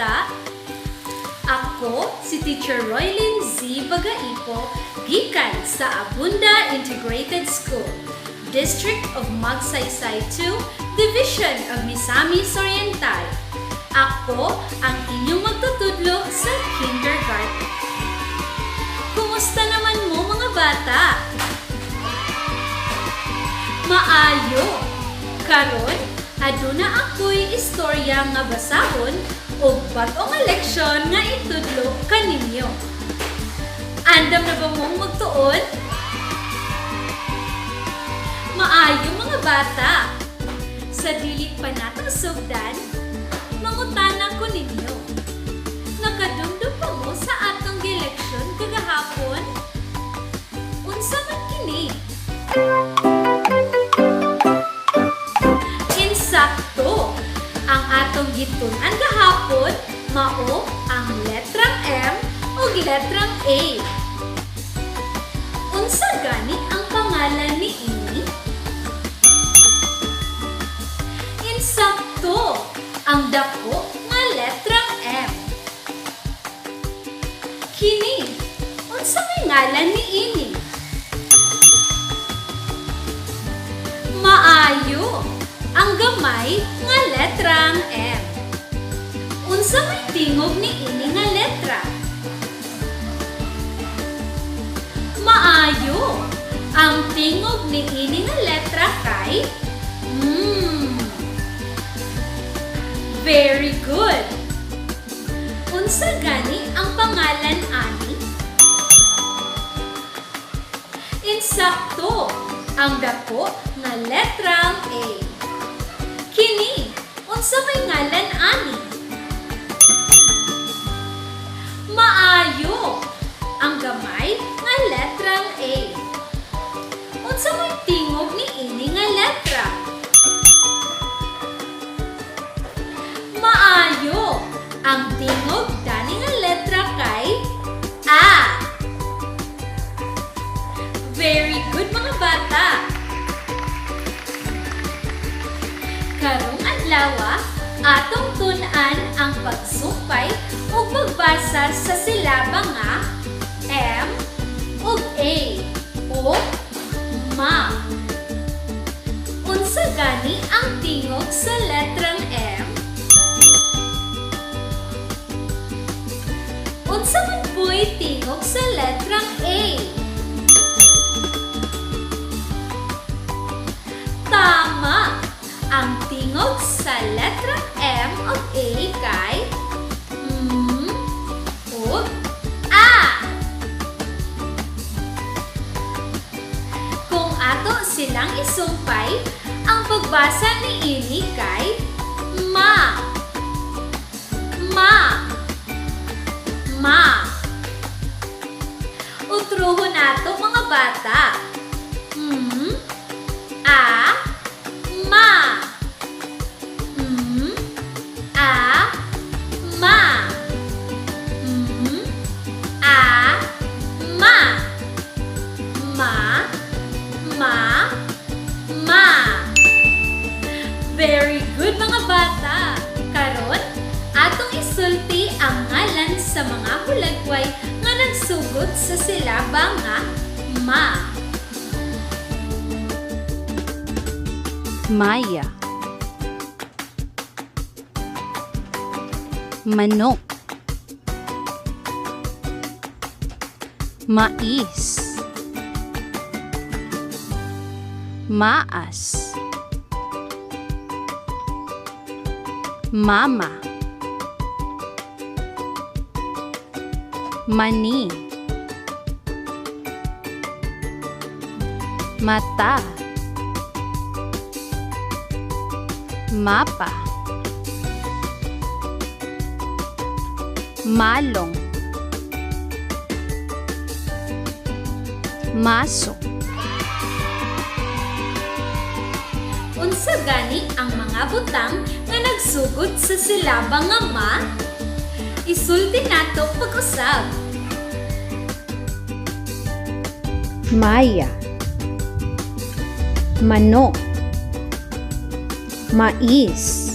Bata! Ako si Teacher Roylin Z. Bagaipo, gikan sa Abunda Integrated School, District of Magsaysay 2, Division of Misamis Oriental. Ako ang inyong magtutudlo sa kindergarten. Kumusta naman mo, mga bata? Maayo! Karon, aduna ako'y istorya nga basahon ug bag-o nga leksyon nga itudlo kaninyo. Andam na ba mong magtuon? Maayo, mga bata! Sa dili pa nato sugdan, mangutana ko ninyo. Nakadumdum pa mo sa atong gileksyon kagahapon? Unsa man kini? Insakto! Ang atong gitun-an gahapon mao ang letrang M ug letrang A. Unsa gani ang pangalan ni ini? Insakto! Ang dako nga letrang M. Kini, unsa may ngalan ni ini? Maayo! Ang gamay nga letrang M. Unsa may tingog ni ini nga letra? Maayo! Ang tingog ni ini nga letra kay mm. Very good! Unsa gani ang pangalan ani? Insakto! Ang dako nga letrang A. Kini, unsa may ngalan ani? Maayo! Ang gamay nga letrang A. Unsa may tingog ni ini nga letra? Maayo! Ang tingog dani nga letra kay A. Very good, mga bata! Karong adlaw, atong tun-an ang pagsumpay ug pagbasa sa silaba nga M ug A o ma. Unsa gani ang tingog sa letrang M? Unsa man po'y tingog sa letrang A? Tama! Ang tingog sa letrang M ug A kay M ug A. Kung ato silang isumpay, ang pagbasa ni ini kay ma. Ma. Ma. Utruhon nato, mga bata. M, A, ma. M, A, ma. M, A, ma. Ma, ma, ma. Very good, mga bata! Karon, atong isulti ang ngalan sa mga hulagway nga nagsugod sa silaba nga ma. Maya, manok, mais, maas, mama, mani, mata, mapa, malong, maso. Unsa gani ang mga butang nga nagsugod sa silaba nga ma? Isulti nato pag-usab. Maya, manok, mais,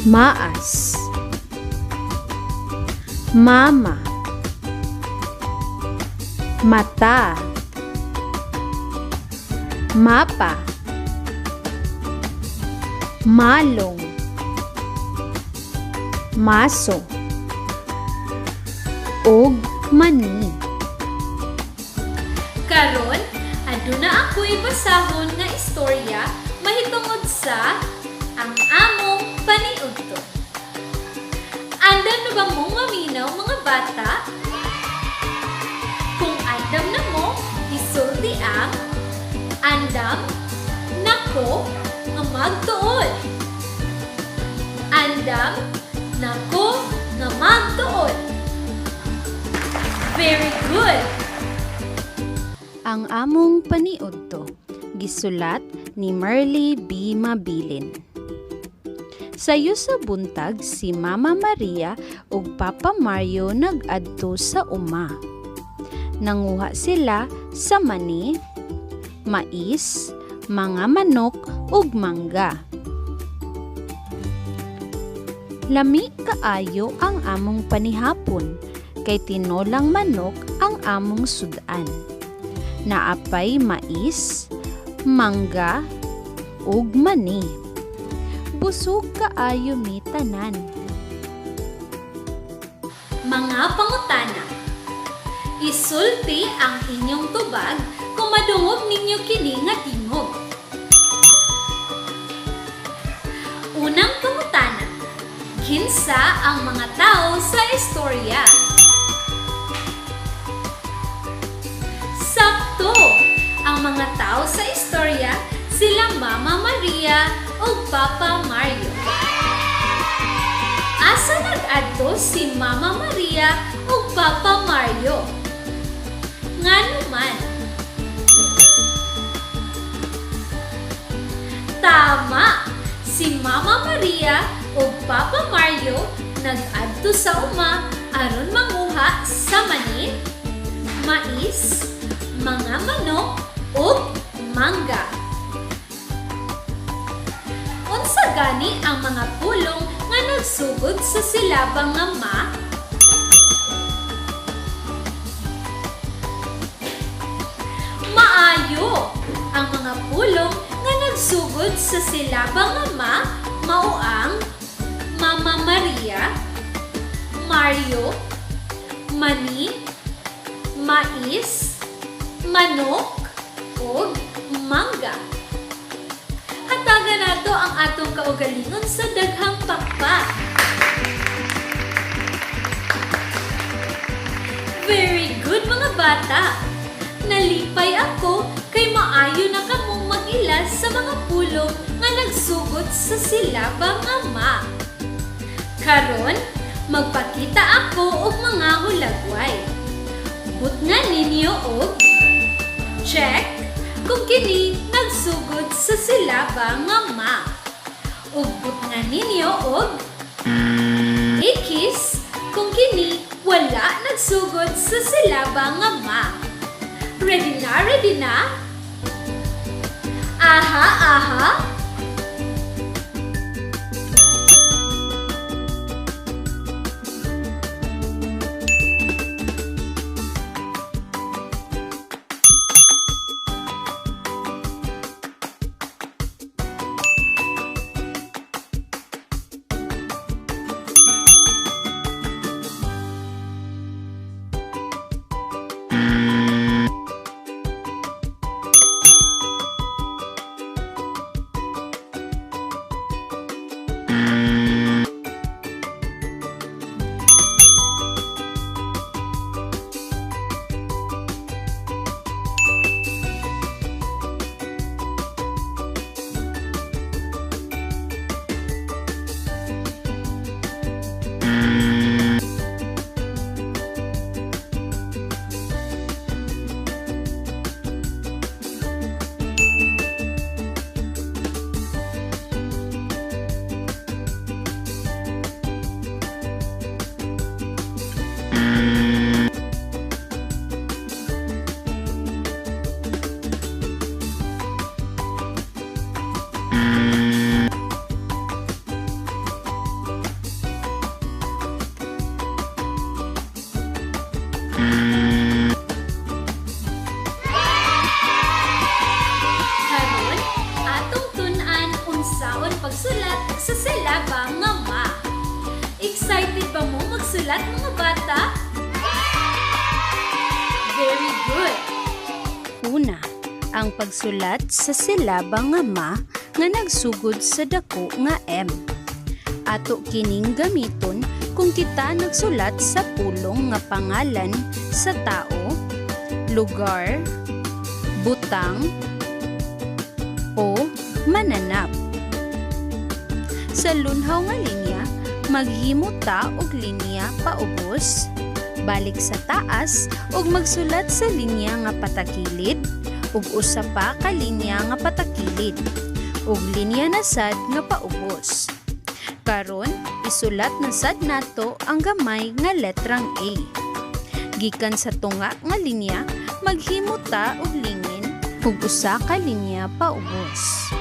maas. Mama, mata, mapa, malong, maso, ug mani. Karon, aduna ako'y basahon nga istorya mahitungod sa ang among paniudto. Andam na ba mong maminaw, mga bata? Kung andam na mo, isulti ang "Andam nako nga magtuod." "Andam nako nga magtuod." Very good! Ang among paniudto, gisulat ni Merly B. Mabilin. Sayo sa buntag, si Mama Maria ug Papa Mario nag-adto sa uma. Nanguha sila sa mani, mais, mga manok ug mangga. Lami kaayo ang among panihapon kay tinolang manok ang among sud-an. Naa pay mais, mangga, ug mani. Busog kaayo mi tanan. Mga pangutana. Isulti ang inyong tubag kung madungog ninyo kini nga tingog. Unang pangutana. Kinsa ang mga tao sa istorya? Sakto! Ang mga tao sa istorya, sila Mama Maria ug Papa Mario. Asa nag-adto si Mama Maria ug Papa Mario? Ngano man? Tama! Si Mama Maria ug Papa Mario nag-adto sa uma aron manguha sa mani, mais, mga manok ug mangga. Unsa gani ang mga pulong nga nagsugod sa silabang nga ma? Maayo! Ang mga pulong nga nagsugod sa silabang nga ma mao ang Mama Maria, Mario, mani, mais, manok, ug mangga. Hatagan nato ang atong kaugalingon sa daghang pakpak. Very good, mga bata! Nalipay ako kay maayo na kamong mag-ilas sa mga pulong nga nagsugod sa silabang nga ma. Karon, magpakita ako og mga hulagway. Butngan ninyo og check kung kini nagsugod sa silabang nga ma. Ug butngan ninyo og ikis kung kini wala nagsugod sa silabang nga ma. Ready na, ready na? Aha, aha! Una, ang pagsulat sa silaba nga ma nga nagsugod sa dako nga M. Ato kining gamiton kung kita nagsulat sa pulong nga pangalan sa tao, lugar, butang, o mananap. Sa lunhaw nga linya, maghimo ta og linya paubos, balik sa taas ug magsulat sa linya nga patakilid ug usa pa ka linya nga patakilid ug linya na sad nga paubos. Karon, isulat na sad nato ang gamay nga letrang A. Gikan sa tunga nga linya, maghimo ta og lingin ug usa ka linya paubos.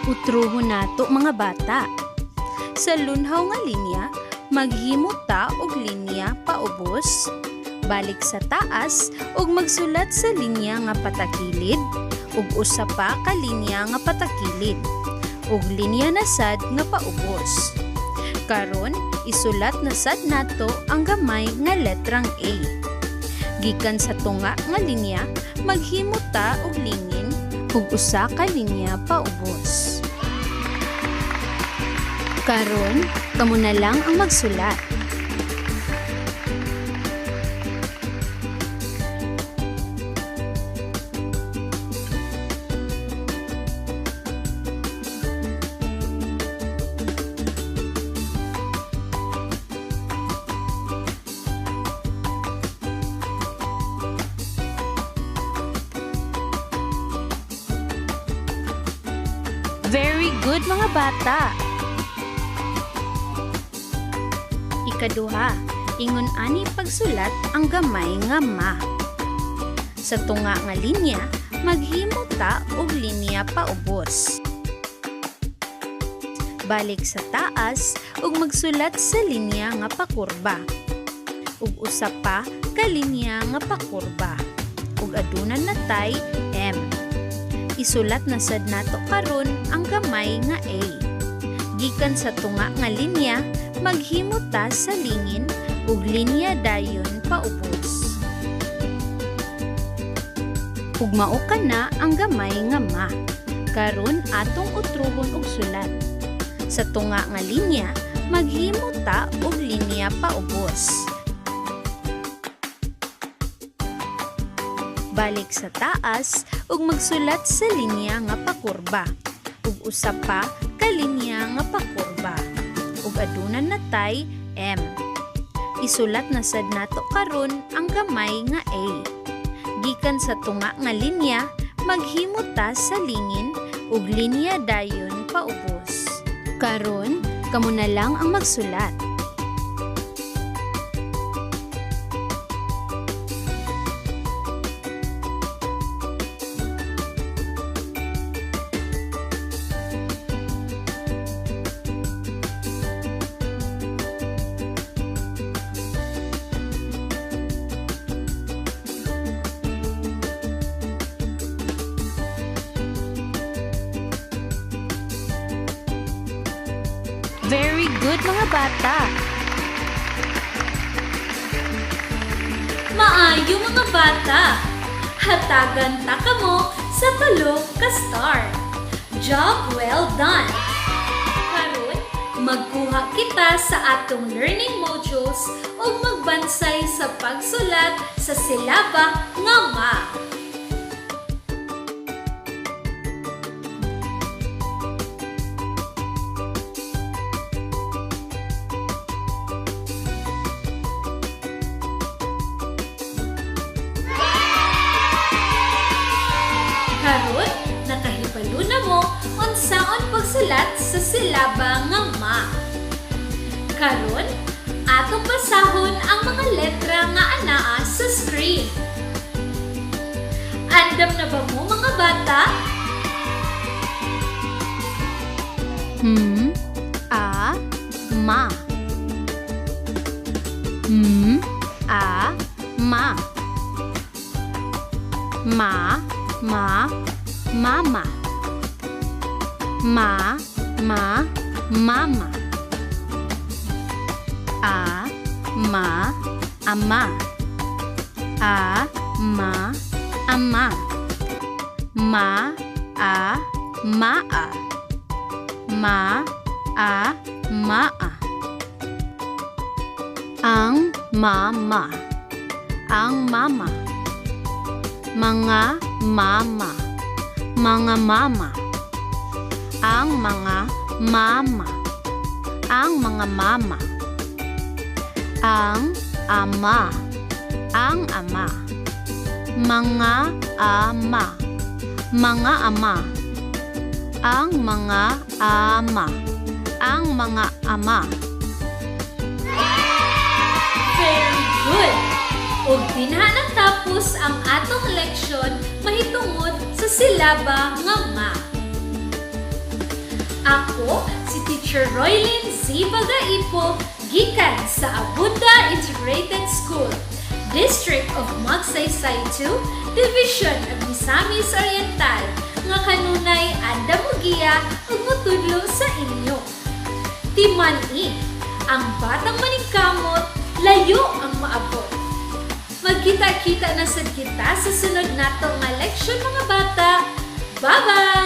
Utruhon nato, mga bata. Sa lunhaw nga linya, maghimo ta og linya paubos, balik sa taas ug magsulat sa linya nga patakilid ug usa pa ka linya nga patakilid ug linya na sad nga paubos. Karon, isulat na sad nato ang gamay nga letrang A. Gikan sa tunga nga linya, maghimo ta og lingin ug usa ka linya paubos. Karon, kamo na lang ang magsulat. Very good, mga bata! Ikaduha, ingon ani pagsulat ang gamay nga ma. Sa tunga nga linya, maghimo ta og linya paubos. Balik sa taas ug magsulat sa linya nga pakurba. Ug usa pa ka linya nga pakurba. Ug aduna na tay M. Isulat na sad nato karon ang gamay nga A. Gikan sa tunga nga linya, maghimo ta sa lingin ug linya dayon paubos. Ug mao ka na ang gamay nga ma. Karon atong utruhon og sulat. Sa tunga nga linya, maghimo ta og linya paubos. Balik sa taas ug magsulat sa linya nga pakurba ug usa pa ka linya nga pakurba ug aduna na tay M. Isulat na sad nato karon ang gamay nga A. Gikan sa tunga nga linya, maghimo ta sa lingin ug linya dayon paubos. Karon, kamo na lang ang magsulat. Very good, mga bata! Maayo, mga bata! Hatagan ta kamo sa tulo ka star. Job well done! Karon, magkuha kita sa atong learning modules ug magbansay sa pagsulat sa silaba nga ma. Karon, nakahibalo na mo unsaon pagsulat sa silaba nga ma. Karon, atong basahon ang mga letra nga anaa sa screen. Andam na ba mo, mga bata? M A ma. M A ma. Ma ma mama. Ma ma mama. A ma ama. A ma Ama. Ma, a, maa. Ma, a, maa. Ang mama. Ang mama. Mga mama. Mga mama. Ang mga mama. Ang mga mama. Ang ama. Ang ama. Mga ama. Mga ama. Ang mga ama. Ang mga ama. Very good! Ug dinha natapos ang atong leksyon mahitungod sa silaba nga ma. Ako si Teacher Roylin Z. Bagaipo, gikan sa Abunda Integrated School, District of Magsaysay 2, Division of Misamis Oriental, nga kanunay andam mogiya ug motudlo sa inyo. Timan-i, ang batang maningkamot, layo ang maabot. Magkita-kita na sad kita sa sunod nato nga leksyon, mga bata. Bye-bye!